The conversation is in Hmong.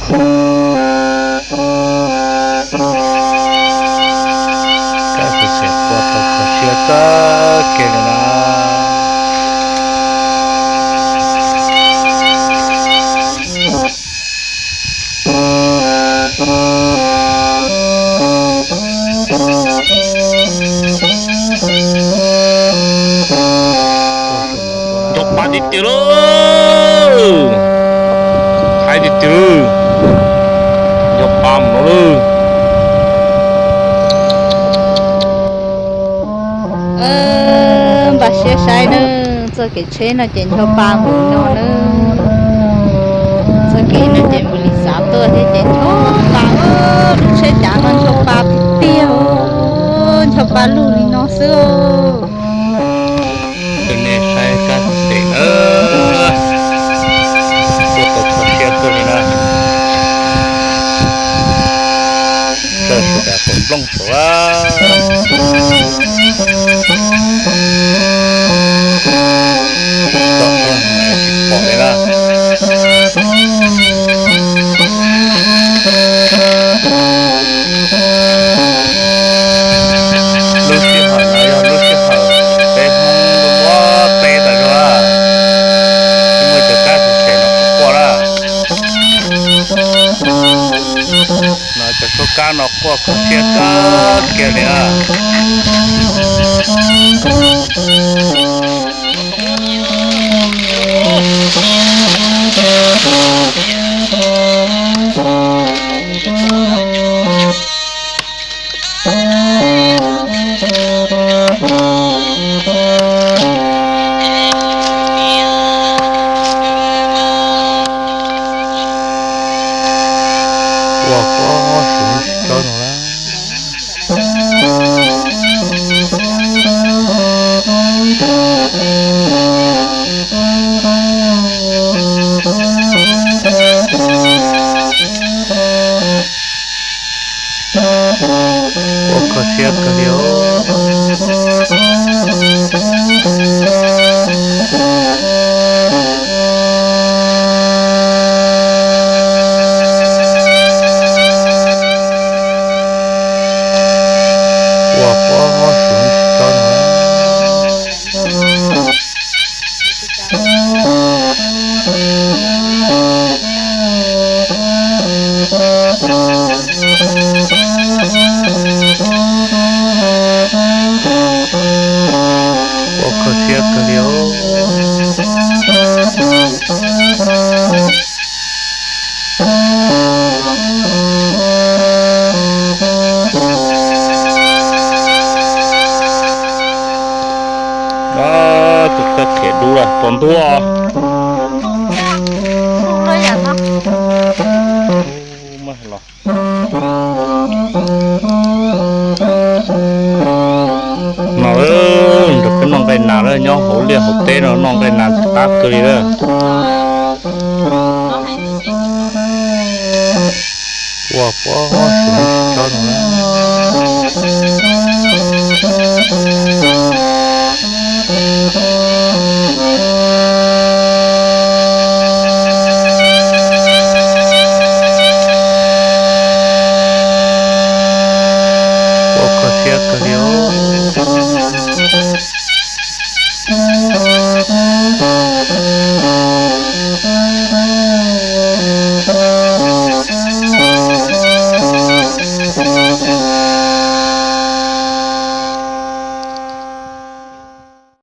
Kab xwm xem quaj tau kho siab kawg kiag li na. Ncho pa tiag tiag lauj. Haib tiag tiag lauj. Ncho pa mus no lauj. Npaj siab saib na, txoj kev tsheb no ces ncho pa mus no na. Txoj kev no ces mus li xav tuaj thiab ces ncho pa, lub tsheb cav no ncho pa tiag tiag, ncho pa lug li no xwb. Tus nej saib kab xwm xem na, quaj tau kho siab kawg li na. Txawj sawv daws qhov nplooj saud a. Tsis pom li na. Lub sij hawm no yog lub sij hawm peb Hmoob muab peb tas zog, tsis muaj cov kab xwm xem no quaj na. No cov suab kab no quaj kho siab kawg kiag li na. Ua pob suav tsis tsob no na. Ua kho siab kawg li os. Ua pob suav tsis tsob no. Ua kho siab kawg li os. Tus kab khiav dub lawm, tus ntuj. No, nrog peb noj nqaij nas lawm, nyob hauv liaj hauv teb no noj nqaij nas qab kawg li lawm. Ua pob suav tsis tsob no.